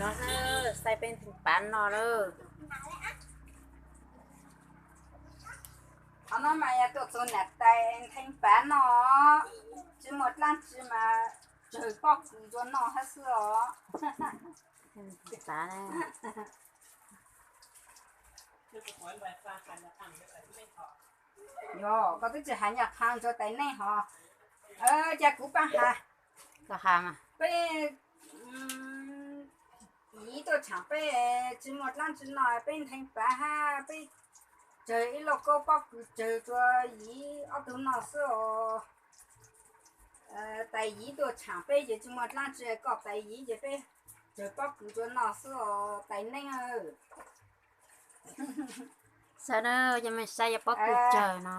Saib peb ntheev pav noj lawm. Qhov no mas yog tuaj txug nam tais ntheev pav noj, tsi muaj dlaab tsi mas tsawg pob kws rua noj hab xwb os. Yog koj twb tsi has nyaj qha rua tais neej hos, ca kuv paab has. Peb yiv tuaj tshaam peb tsi muaj dlaab tsi noj, peb ntheev pav hab peb tsawg ib lauj kaub pob kws tsawg rua yiv ob tug noj xwb os. Tais yiv tuaj tshaam peb ces tsi muaj dlaab tsi, koj tais yiv ces peb tsawg pob kws rua noj xwb os tais neej. Saib na, cov mej saib yog pob kws tsawg no.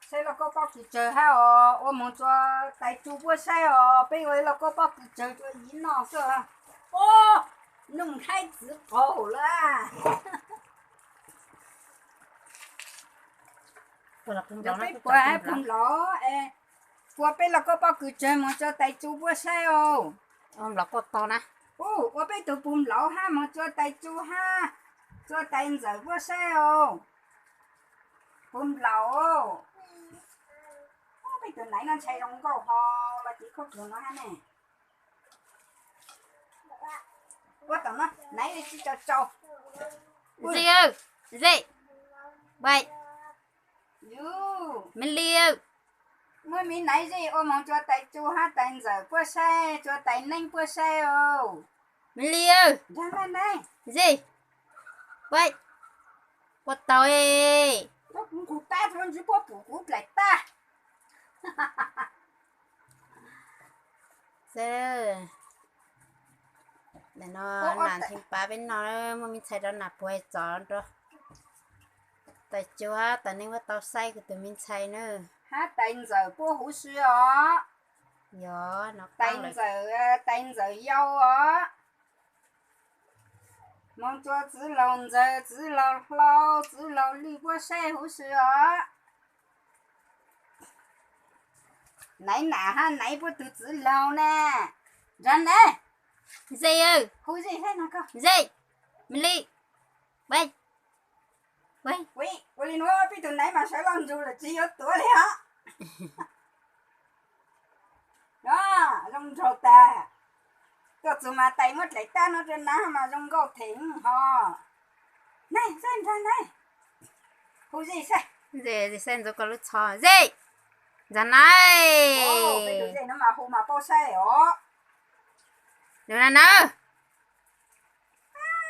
Saib lauj kaub pob kws tsawg hab os, ua moog rua tais tsu puab saib os, peb ua ib lauj kaub pob kws tsawg rua yiv noj xwb. Nuj Nqhaib txwv qaug lawm. Peb puas pug nplaud, ua peb lauj kaub pob kws tsawg moog rua tais tsu puab saib os. Ua peb tug pug nplaud hab moog rua tais tsu hab, rua tais ntxawm puab saib os. Pug nplaud, peb tug naiv no ntshai zoo nkauj hos los cev khaub dluag no hab ne. Ua tom no naiv tsi tau tsau. Zij, Zij, Mij Li, muaj me naiv Zij ua moog rua tais tsu hab tais ntxawm puab saib, rua tais neej puab saib os. Me Li, Zij, ua tau, kuv nqug tab rua ntsib puab pum kuv dlaim tab. Nam no nam ntheev pav peb noj, muaj me ntxhais rov nam puag txov rua tais tsu hab tais neej puab tau saib kuv tug me ntxhais na. Hab tais ntxawm puab huv si os. Yog, tais ntxawm, tais ntxawm yau os. Moog rua txiv laug ntxawg, txiv laug hlau, txiv laug lwj puab saib huv si os. Naiv nam hab naiv puab tug txiv laug na. Nrag naiv, Zij, hu Zij, Zij, Me Li, ua li nuav peb tug naiv mas sawv loj ntsug lawm tsi yuav tuav li hos. Zoo nraug tag. Tuaj txug mas tais muab dlaim tab no rua nab mas zoo nkauj theem hos. Naiv, Zij, nrag naiv, hu Zij saib. Zij saib ntxuav koj lub txho, Zij, nrag naiv. Peb tug Zij no mas hu mas paub saib os. Nrag naiv na.